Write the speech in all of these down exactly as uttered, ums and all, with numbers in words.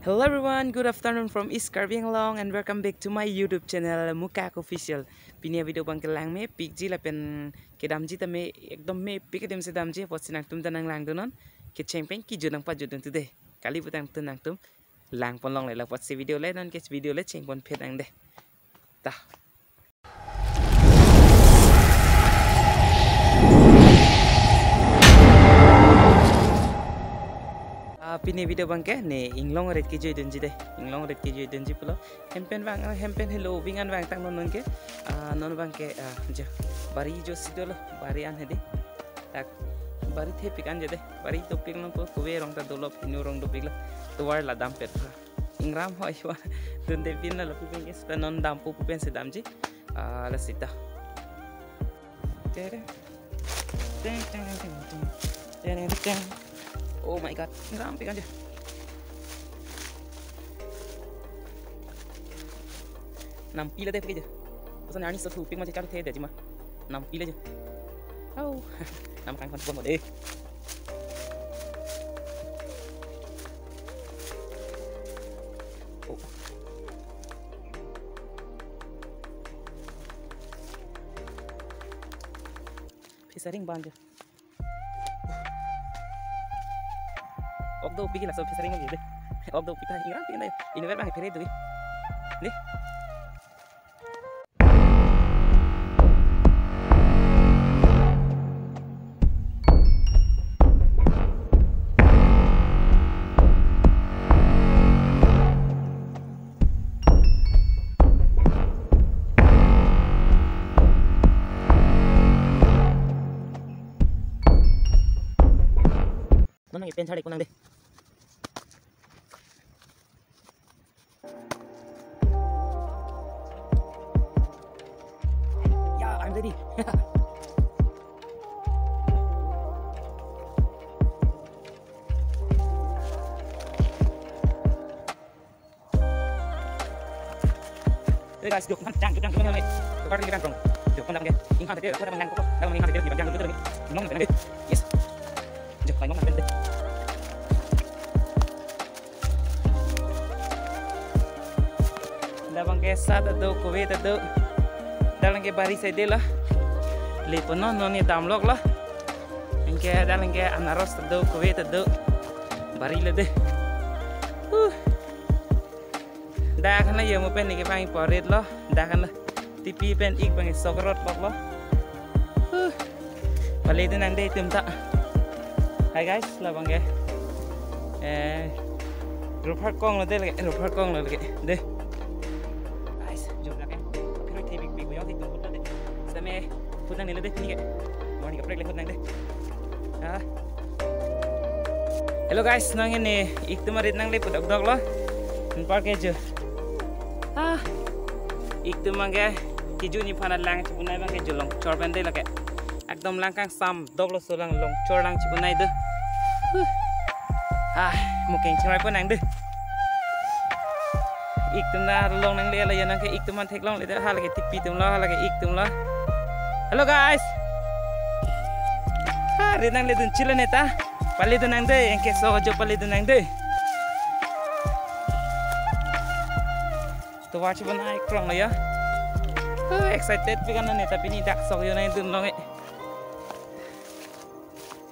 Hello everyone, good afternoon from East Karbi Anglong and welcome back to my YouTube channel Mukak Official. Pini video abang ke langmepikji lapen kedamji tame ekdom mepik adim si damji apotsi nangtum ta nanglangdunnon. Kecheng pen kejut nangpajutdun today. Kali putangte nangtum langponlongle la apotsi video le, non ke video le chengponphet nang dei. Ta. Ah, pini video abang ke ne inglong ret kejuidunji dei. Inglong ret kejuidunji pulo. Hempen abang, ah, hempen helo bingan abang tang non non ke. Ah, non abang ke, ah, jo. Bari jo si dolo, bari an hedi. Tak bari thepik an jo dei. Bari dopik nangpo, kove arong ta dolo, pinu arong dopik lo. Tovar la dampet. Ingram hoi wa. Dunde pin lo pu pen ke seta non dampo pu pen si damji. Ah, la seta. Tere. Teng, teng, teng, teng, teng. Teng, teng, teng. Oh my God. Ingrampik an jo. Nampi la dei pik jo. Pasan ani so thupik ma chechar the dei ji ma. Nampi la jo. Au. Nam kang kon pon mo dei. Oh. Phesaring ban jo. Ok dopik laso phesaring lagi dei. Ok dopik ta ingrampik an dei. Inver abang phere dui. Dei. Non nang pen chari kunang dei. Yeah, I'm ready. Hey guys, jok kan jang jang jang jang. Tukar lagi kan, bro. Jok kan lagi. Inghan tadi aku ada mengang kok. Ada mengang tadi lagi jang jang jang. Nong kan dei. Yes. Jok kan nong kan dei. Dak abang ke sat ado, kove ado. Dak abang ke bari side lo. Leponon non ne damlok lo. Anke dak abang ke anaros ado, kove ado. Bari lo dei. Huh. Dak kan la yo mo pen ne ke bang porit lo. Dak kan la tipi pen ik bang sok rot lok lo. Huh. Pale dun nang dei itum ta. Hi guys, labang ke. Eh, rupar kong lo dei lake, rupar kong lo lake. Dei. Guys, jom lake. Pero thepik pik yo thik tum put lo dei. Same put nang ne lo dei ni ke. Morning ka break le put nang dei. Ah. Hello guys, nang ini ik tum arit nangle put dok dok lo. Anpar ke jo. Ah. Ik tum abang ke kejut ni phana lang chipunai abang ke jo longchor pen dei lake. Ekdom lang kangsam dok lo, so lang longchor lang chipunai dei. Huh. Ah, mukeng chingrai pon nang dei. Ik tum na long nangle la yo nang ke ik tum an theklongle dei, ha lake tipi tum lo, ha lake ik tum lo. Hello guys. Ha, rit nangle dun chile ne ta. Pale dun nang dei, anke sok jo pale dun nang dei. Tovar chibonai krong lo ya. Huh, excited pik an ne ta pini dak sok yo nang dun long e.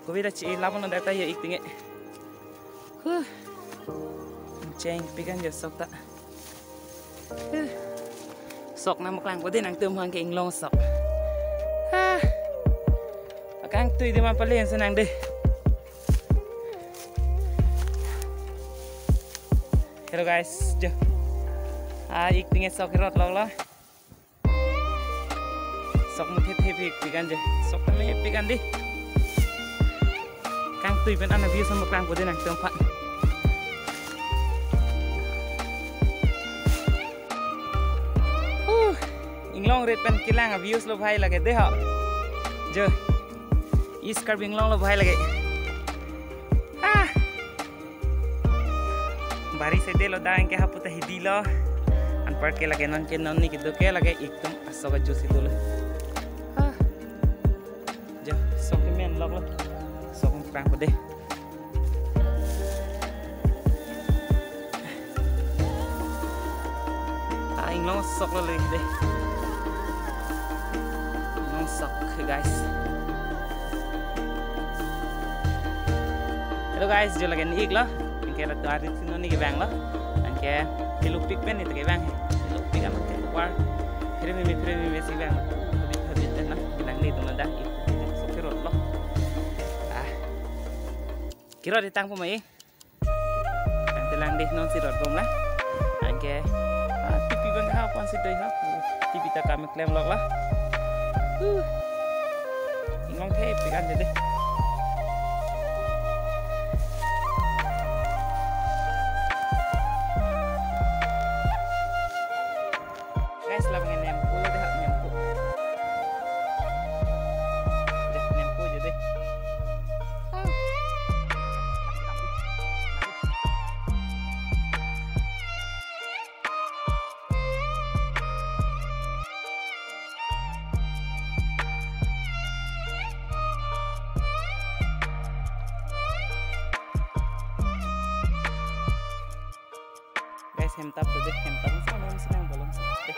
Kove ta chi labon dak ta yo ik ting e. Huh. Chengpik an jo sok ta. Huh. Sok nang maklang ko dei nangtum hang ke inglong sok. Ah. Akangtui dei ma pale an si nang dei. Hello guys, jo. Ah, ik ting e sok rot lok lo. Sok muthe the pik pik an jo. Sok tame pik an dei. Kangtui pen ana view sam maklang ko dei nangtum aphan. Uh, inglong ret pen kelang a views lo bhai lake dei ho. Jo. East Karbi Anglong lo bhai lake. Ah. Bari side lo, dak anke hapu ta hidi lo. Anpar ke lake non ke non ni kedo ke lake ik tum asok ajo si dolo. Ah. Jo, sok ke men lok lo. Sok prang ko dei. Nongsok lo lagi deh. Nongsok, guys. Hello guys, jo lagi ni ik lo. Anke ratu hari sino ni kevang lo. Anke Helupik pen ni kevang. Helupik amat ke keluar. Phere meme, phere meme si vang. Habit habit na. Bilang ni itu nada. Sok kerot lo. Ah. Kerot di tang pemai. Ang telang deh non sirot bom lah. Anke, ah, tipi bang ha pon si doi ha. Tipi ta kami klem lok lah. Huh. Ingong the pikan deh. Guys, labang nempo lo deh, nempo. Deh, nempo aja deh. Guys, hemtap tu deh, hemtap sa nom sinang bolong sa deh.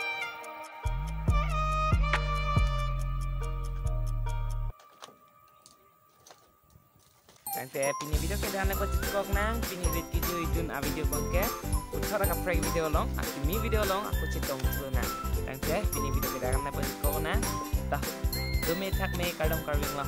Tangte pini video ke dan lepas kok nang, pini rit kejui jun a video bangke. Uthar kaprek video along, akimi video along, ako chetong tu nang. Tangte pini video ke dan lepas kok nang. Dah, dome thak me kardom karving lo.